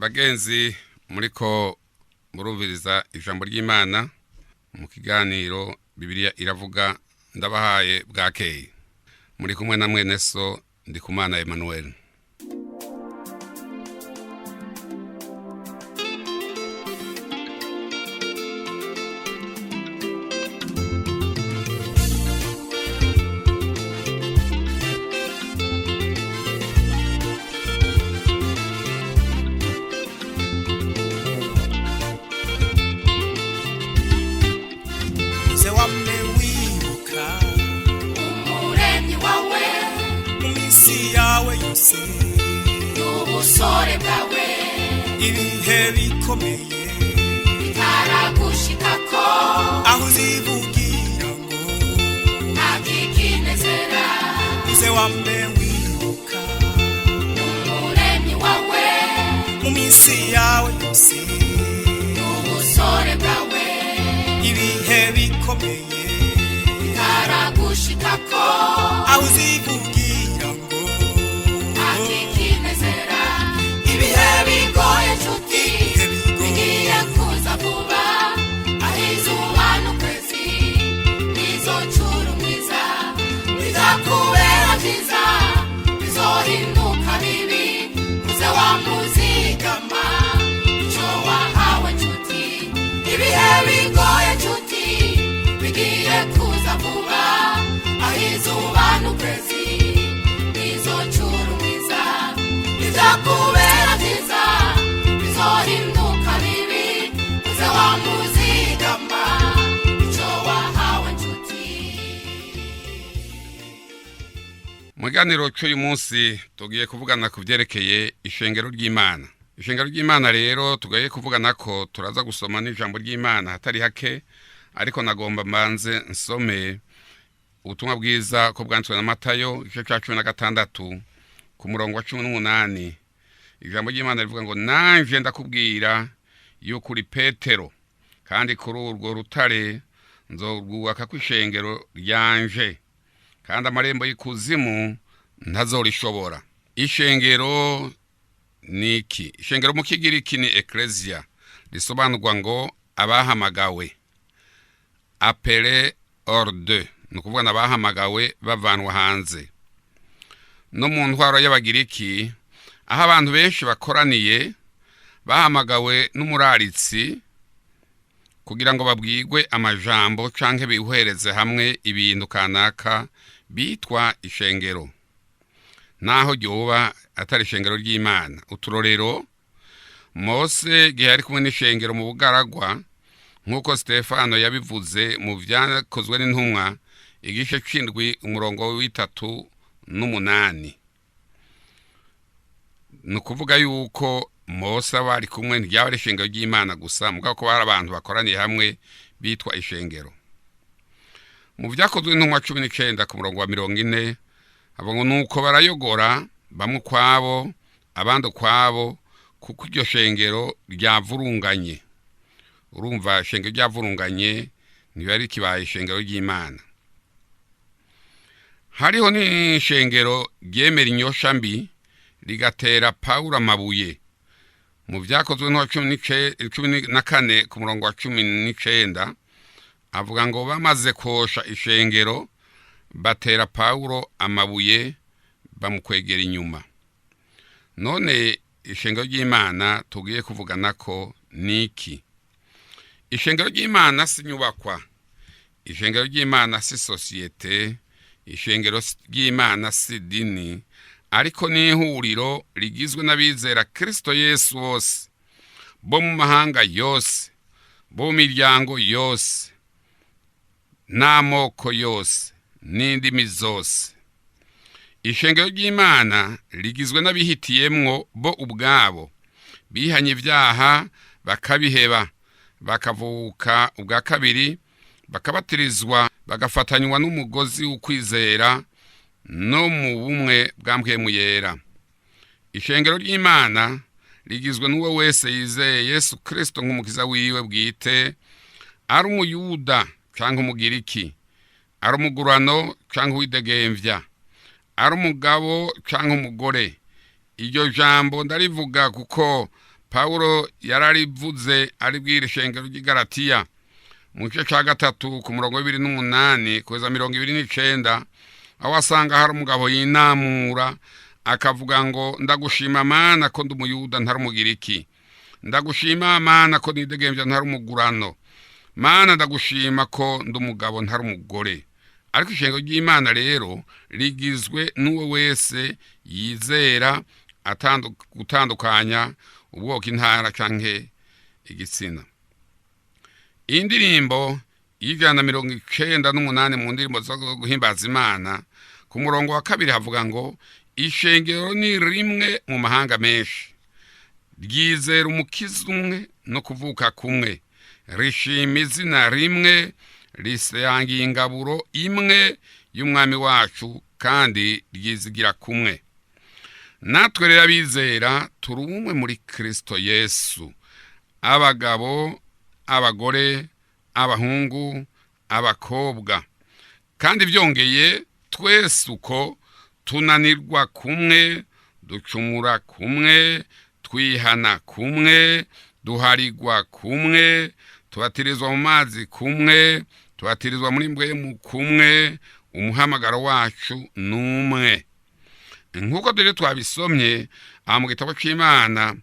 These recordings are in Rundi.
Bagenzi muriko murumviriza ijambo ry'Imana mu kiganiro Bibiliya iravuga, ndabahaye bwakeye. Muri kumwe na mwene so Ndikumana Emmanuel. Uze wame wibuka Umuremyi wawe mu minsi yawe yose, n'ubusore bwawe, ibihe bikomeye bitaragushikako, aho uzivugira ngo ntakikinezera. Uze wame wibuka Umuremyi wawe mu minsi yawe yose, n'ubusore bwawe, ibihe bikomeye bitaragushikako, aho uzivugira ngo ntakikinezera. Ibihe bigoye nshuti ibihe bigoye bigiye kuza vuba, aho izuba n'ukwezi bizocura umwiza, bizakubera byiza bizohinduka bibi. Uze wamuzigama icyo wahawe nshuti. Ibihe bigoye nshuti bigiye kuza vuba, aho izuba n'ukwezi bizocura umwiza, bizakubera byiza bizohinduka bibi. Uze wamuzigama icyo wahawe nshuti. Mu kiganiro cy'uyu munsi tugiye kuvugana ku byerekeye ishengero ry'Imana. Ishengero ry'Imana rero tugiye kuvugana ko turaza gusoma n'ijambo ry'Imana hatari hake, ariko nagomba mbanze nsome ubutumwa bwiza ko bwanditswe na Matayo igice cya 16 ku murongo wa 18. Ijambo ry'Imana rivuga ngo: "Nanje ndakubwira yuko uri Petero, kandi kuri urwo rutare nzorwubaka kw'ishengero ryanje, kandi amarembo y'ikuzimu ntazorishobora." Ishengero ni iki? Ishengero mu Kigiriki ni ecclesia, risobanurwa ngo abahamagawe, appelé hors de, ni ukuvuga ngo abahamagawe bavanwa hanze. No mu ntwaro y'Abagiriki, aho abantu benshi bakoraniye bahamagawe n'umuraritsi kugira ngo babwigwe amajambo canke bihereze hamwe ibintu kanaka, bitwa ishengero, naho ryoba atari ishengero ry'Imana. Uturorero: Mose igihe yari kumwe n'ishengero mu bugaragwa, nk'uko Stefano yabivuze mu Vyakozwe n'Intumwa igice c'indwi umurongo w'38. Ni ukuvuga yuko Mose aba ari kumwe ntiryaba ari ishengero ry'Imana gusa, mugabo ko bari abantu bakoraniye hamwe bitwa ishengero. Mu Vyakozwe n'Intumwa 19 ku murongo wa 40 avuga ngo: "Nuko barayogora, bamwe ukwabo, abandi ukwabo, kuko iryo shengero ryavurunganye." Urumva, ishengero ryavurunganye ntibiba rikibaye ishengero ry'Imana. Hariho n'ishengero ryemera inyosha mbi rigatera Pawulo amabuye. Mu Vyakozwe nka 14 ku murongo wa 19 avuga ngo: "Bamaze kosha ishengero batera Pawulo amabuye, bamukwegera inyuma." None ishengero ry'Imana tugiye kuvugana ko niki? Ishengero ry'Imana si nyubakwa, ishengero ry'Imana si sosiyete, ishengero ry'Imana si dini, ariko ni ihuriro rigizwe n'abizera Kristo Yesu bose, bo mu mahanga yose, bo mu miryango yose n'amoko yose n'indimi zose. Ishengero ry'Imana rigizwe n'abihitiyemwo bo ubwabo, bihanye ibyaha bakabiheba, bakavuka ubwa kabiri, bakabatirizwa, bagafatanywa n'umugozi w'ukwizera no mu bumwe bwa Mpwemu Yera. Ishengero ry'Imana rigizwe n'uwo wese yizeye Yesu Kristo nk'umukiza wiwe bwite, ari Umuyuda cyangwa Umugiriki, ari umugurano cyangwa uwidegemvya, ari umugabo cyangwa umugore. Iryo jambo ndarivuga kuko Pawulo yararivuze aribwira ishengero ry'i Galatiya mu gice cya 3 ku murongo 28 kugeza 29, aho asanga hari umugabo yinamura akavuga ngo: "Ndagushima Mana ko ndi Umuyuda ntari Umugiriki, ndagushima Mana ko nidegembya ntari umugurano, Mana ndagushima ko ndi umugabo ntari umugore." Ariko ishengero ry'Imana rero rigizwe n'uwo wese yizera gutandukanya ubwoko, intara canke igitsina. Iyi ndirimbo y'198 mu ndirimbo zo guhimbaza Imana, ku murongo wa 2 havuga ngo: "Ishengero ni rimwe mu mahanga menshi, ryizera Umukiza umwe no kuvuka kumwe, rishima izina rimwe, risangiye ingaburo imwe y'Umwami wacu, kandi ryizigira kumwe." Natwe rero abizera turi umwe muri Kristo Yesu, abagabo, abagore, abahungu, abakobwa. Kandi byongeye twese uko tunanirwa kumwe, ducumura kumwe, twihana kumwe, duharigwa kumwe, tubatirizwa mu mazi kumwe, tubatirizwa muri mbwemu kumwe. Umuhamagaro wacu ni umwe, nk'uko dore twabisomye aha mu gitabo cy'Imana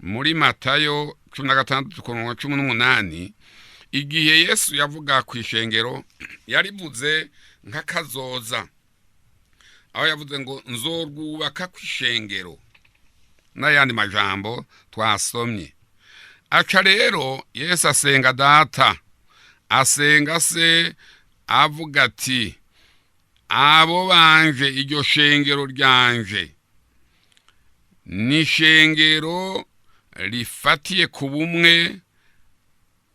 muri Matayo 16 ku murongo 18. Igihe Yesu yavuga ku ishengero, yarivuze nk'akazoza, aho yavuze ngo: "Nzorwubaka ku ishengero", n'ayandi majambo twasomye. Aca rero Yesu asenga Data, asenga Se avuga ati: "Abo banje, iryo shengero ryanje ni ishengero rifatiye ku bumwe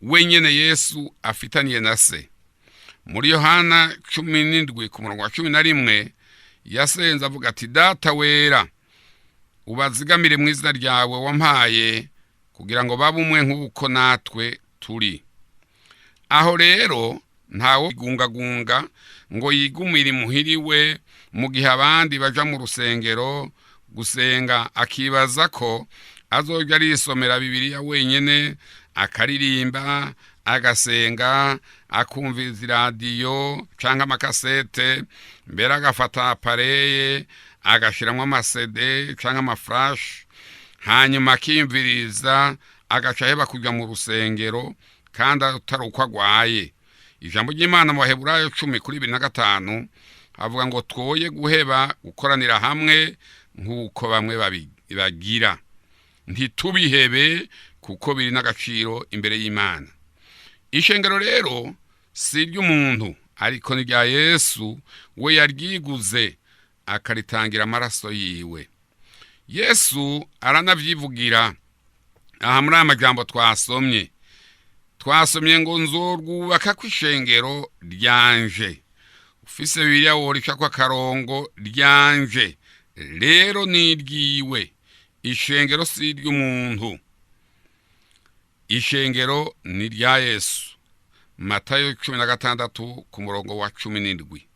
wenyine Yesu afitaniye na Se." Muri Yohana 17 ku murongo wa 11 yasenze avuga ati: "Data wera, ubazigamire mu izina ryawe wampaye, kugira ngo babe umwe nk'uko natwe turi." Aho rero ntawe igungagunga ngo yigumire imuhiriwe mu gihe abandi baja mu rusengero gusenga, akibaza ko azojya arisomera Bibiliya wenyine, akaririmba, agasenga, akumviriza iradiyo cyangwa amakasete, mbere agafata appareil agashyiramo ama CD cyangwa ama flash, hanyuma akiyumviriza, agaca aheba kujya mu rusengero kandi atari uko agwaye. Ijambo ry'Imana mu Baheburayo 10 kuri 25 avuga ngo twoye guheba gukoranira hamwe nk'uko bamwe bagira. Ntitubihebe kuko biri n'agaciro imbere y'Imana. Ishengero rero si iry'umuntu, ariko ni irya Yesu, we yaryiguze akaritangira amaraso yiwe. Yesu aranabyivugira aha muri aya majambo twasomye. Twasomye ngo: "Nzorwubaka ku ishengero ryanje." Ufise Bibiliya worica ko akarongo. "Ryanje" rero ni iryiwe. Ishengero si iry'umuntu, ishengero ni irya Yesu. Matayo 16 ku murongo wa 17.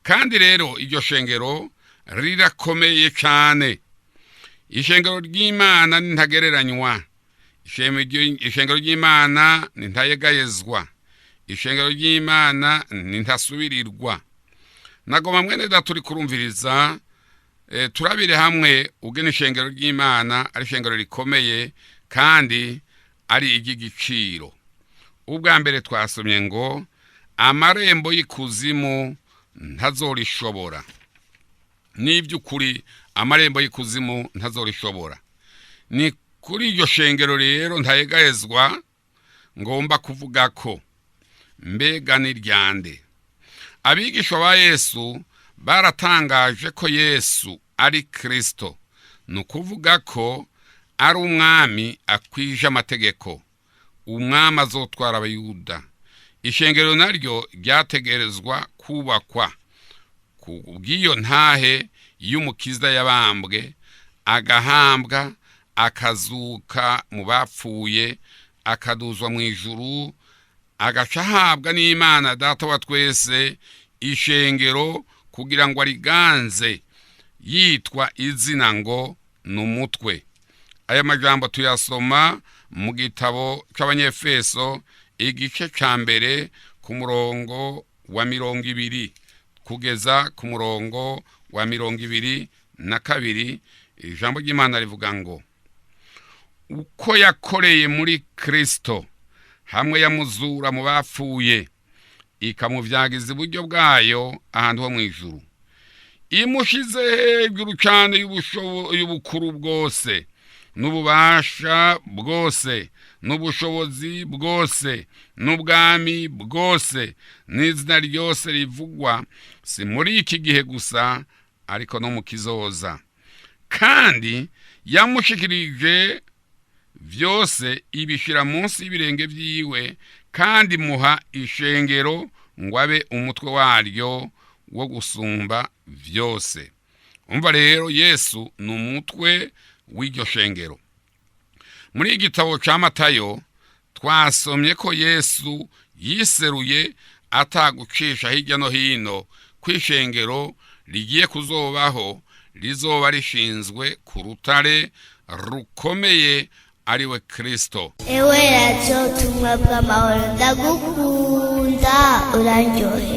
Kandi rero iryo shengero rirakomeye cyane. Ishengero ry'Imana ni ntagereranywa, ishengero ry'Imana ni ntayegayezwa, ishengero ry'Imana ni ntasubirirwa. Nagoma mwene Data uri kurumviriza, turabire hamwe ugena ishengero ry'Imana ari ishengero rikomeye kandi ari iry'igiciro. Ubwa mbere twasomye ngo amarembo y'ikuzimu ntazorishobora. N'iby'ukuri amarembo y'ikuzimu ntazorishobora. Ni kuri iryo shengero rero ntayegayezwa ngomba kuvuga ko. Mbega ni ryande? Abigishwa ba Yesu baratangaje ko Yesu ari Kristo, ni ukuvuga ko ari umwami akwije amategeko, umwami azotwara Abayuda. Ishengero naryo ryategerezwa kubakwa ku bw'iyo ntahe y'Umukiza yabambwe, agahambwa, akazuka mu bapfuye, akaduzwa mu ijuru, agaca ahabwa n'Imana Data wa twese ishengero kugira ngo ariganze, yitwa izina ngo ni umutwe. Aya majambo tuyasoma mu gitabo cy'Abanyefeso, igice cya 1 ku murongo wa 20 kugeza ku murongo wa 22. Ijambo ry'Imana rivuga ngo: "Uko yakoreye muri Kristo hamwe yamuzura mu bapfuye, ikamuvyagiza iburyo bwayo ahantu ho mu ijuru, imushize hejuru cyane y'ubukuru bwose n'ububasha bwose n'ubushobozi bwose n'ubwami bwose n'izina ryose rivugwa, si muri iki gihe gusa, ariko no mu kizoza. Kandi yamushikirije byose, ibishyira munsi y'ibirenge byiwe, kandi muha ishengero ngo abe umutwe waryo wo gusumba byose." Umva rero, Yesu ni umutwe w'iryo shengero. Muri igitabo cya Matayo twasomye ko Yesu yiseruye atagucisha hirya no hino ko ishengero rigiye kuzobaho rizoba rishinzwe ku rutare rukomeye, ariwe Kristo. Ewe radiyo ubutumwa bw'amahoro, ndagukunda, urandyohera.